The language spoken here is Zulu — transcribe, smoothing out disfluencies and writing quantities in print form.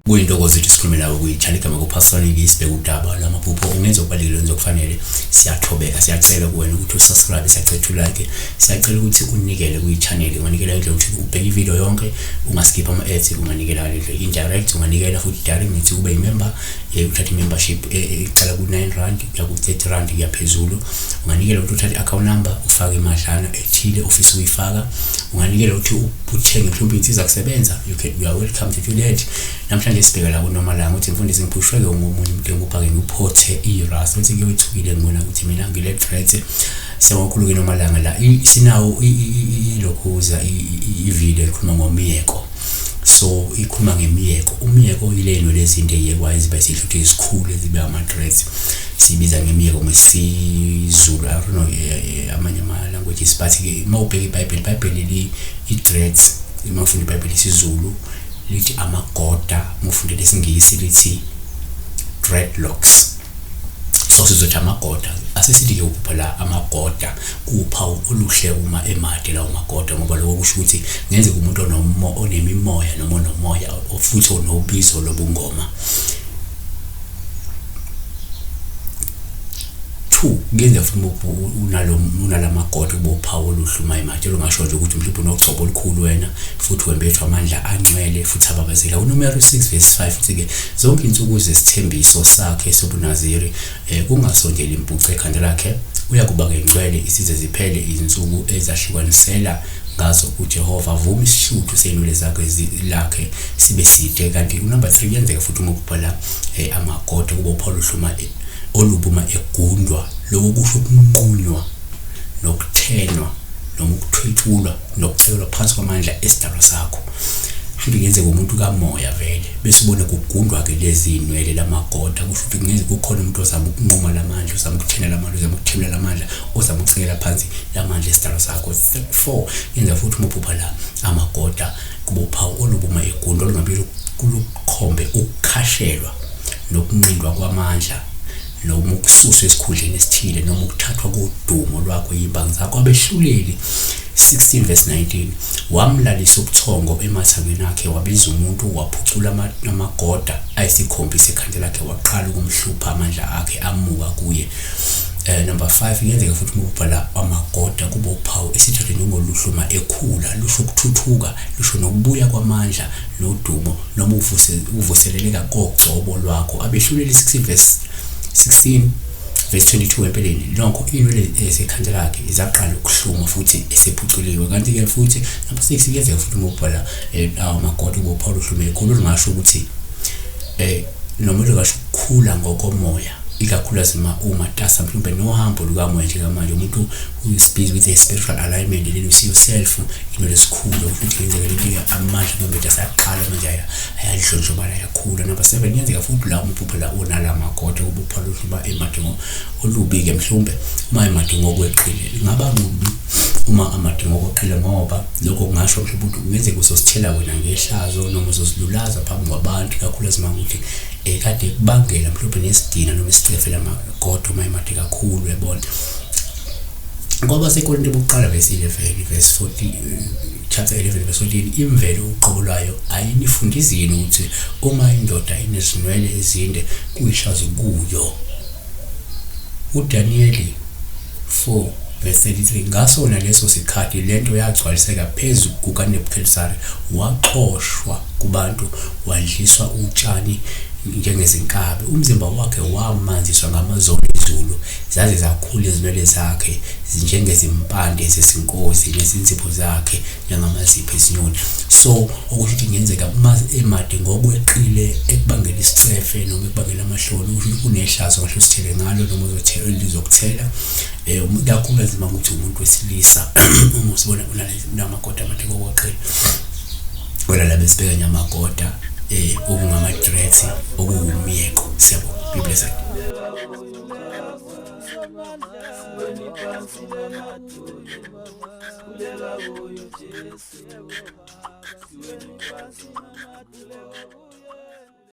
Kuyintokozo ukuthi sikhulume nawe kwi-channel igama kuPastor Niki, sibheke udaba lwamaphupho. Ungenza okubalulekile, wenza okufanele. Siyathobeka, siyacela kuwena ukuthi usubscribe, siyacela ukuthi ulike, siyacela ukuthi unikele kwi-channel. Unganikela ngendlela ukuthi ubheke ivideo yonke, ungaskip ama-ads, unganikela ngale ndlela indirect, unganikela futhi direct ngithi ube yi-member, uthathe i-membership iqala ku-9 rand kuya ku-30 rand kuya phezulu. Unganikela ukuthi uthathe i-account number ufake imadlana ethile ofisa ukuyifaka. Unganikela ukuthi uthenge mhlawumbe insiza kusebenza. You are welcome to do that. Namhlanje sibheka la kuNomalanga ukuthi mfundisi ngiphushweke ngomunye umuntu engupha-ke ngiphothe i-rasta ukuthi ngiyethukile ngibona ukuthi mina ngile dreads. Siyabonga kakhulu-ke Nomalanga la sinawo ilokhuza i-video ekhuluma ngomyeko. So ikhuluma ngemiyeko. Umyeko yile nto lezinto eyekwayo eziba isihluthu ezikhulu ezibe ama-dreads, siyibiza ngemiyeko ngesiZulu. I don't know amanye ama-languages, but-ke uma ubheka iBhayibheli, iBhayibheli i-dreads, uma ufunda iBhayibheli isiZulu lithi amagoda, uma ufunda lesiNgisi lithi dreadlocks. So sizothi amagoda. Asesithi-ke uphupha la amagoda kuwuphawu oluhle uma emade lawo magoda, ngoba lokho kusho ukuthi ngenzeka umuntu onemimoya noma onomoya futhi onobizo lobungoma. 2 kuyenzeka futhi uma unalamagoda kube uphawu oluhle uma emade, olungasho nje ukuthi mhlawumbe unogcobo olukhulu wena futhi wembethwa amandla angcwele futhi ababazela. UNumeri 6 verse 5 uthi-ke zonke insuku zesithembiso sakhe sobuNaziri kungasondeli impuco ekhanda lakhe, uyakuba ngengcwele isize ziphele izinsuku ezahlukanisela ngazo uJehova. Vuma isihluthu seyinwele zakhe lakhe sibe side. Kanti unumber 3 kuyenzeka futhi uma ubhala amagoda kuba uphawu oluhluma olubi uma egundwa. Lokho kusho ukunqunywa nokuthenwa noma ukuthwetshulwa nokucekelwa phansi kwamandla esidalwa sakho. Futhi kungenzeka umuntu kamoya vele bese ubone kugundwa-ke lezi nwele lamagoda, kusho ukuthi kungenzeka kukhona umuntu ozama ukunquma lamandla, ozama ukuthena lamandla, ozama ukuthemula lamandla, ozama ukucekela phansi lamandla esidalwa sakho. Step 4 kuyenzeka futhi uma uphupha la amagoda kuba uphawu olubi uma egundwa, olungabe lukhombe ukukhashelwa nokunqindwa kwamandla noma ukususwa esikhundleni esithile noma ukuthathwa kodumo lwakho yimbangi zakho. Abehluleli 16 verse 19 wamlalisa ubuthongo emathangeni akhe, wabiza umuntu waphucula amagoda ayisikhombisa ekhanda lakhe, waqala ukumhlupha, amandla akhe amuka kuye. Number 5 kuyenzeka futhi uma ubhala amagoda kuba uphawu esithathwe njengoluhluma ekhula, lusho ukuthuthuka, lusho nokubuya kwamandla nodumo noma uvuseleleka kogcobo lwakho. Abehluleli 16 verse 16 verse 22 empeleni nokho inwele ezekhanda lakhe zaqala ukuhluma futhi esephuculiwe. Kanti-ke futhi number 6 kuyenzeka futhi uma ubhala lawo magoda kuba uphawu oluhlume ekhulu, olungasho ukuthi noma olungasho ukukhula ngokomoya, ikakhulukazi uma umatasa mhlawumbe nohambo lukamoya njengamanje. Umuntu who is busy with a spiritual alignment, then you see yourself into lesikhulu futhi kuyenzeka lento amandla mhlawumbe asaqala manje ayadlondlobala ayakhula. Number 7 kuyenzeka futhi la umphupho la unala magoda kuba uphawu oluhluma emade olubi-ke mhlawumbe uma emade ngokweqile, lingaba kubi uma amade ngokweqile, ngoba lokho kungasho mhlawumbe ukuthi kungenzeka uzosithela wena ngehlazo noma uzozilulaza phambi kwabantu, ikakhulukazi uma ukuthi kade kubangela mhlawumbe nesidina noma isicefe lamagoda uma emade kakhulu, uyabona. KwabaseKorinte bokuqala verse 11 verse 40, chapter 11 verse 14, imvelo uqobo lwayo ayinifundisi yini ukuthi uma indoda inezinwele ezinde kuyihlazo kuyo? UDaniyeli 4 verse 33, ngasona leso sikhathi lento yagcwaliseka phezu kukaNebukadnesari, waxoshwa kubantu, wadliswa utshani njengezinkabi, umzimba wakhe wamanziswa ngamazolo ezulu, zaze zakhula izinwele zakhe njengezimpande zezinkozi nezinzipho zakhe njengamazipho ezinyoni. So okusho ukuthi kungenzeka uma emade ngokweqile ekubangela isicefe noma ekubangela amahloni, kusho ukuthi kunehlazo ngahle usithele ngalo noma uzokuthela ikakhulukazi uma kuthi umuntu wesilisa uma usibona unamagoda amade ngokweqile. Wena la besibheka nyamagoda okungama-dreads okuwumyeko. Siyabonga, be blessed. Khuleka kuyo Jesu, siweni phansi namadolo.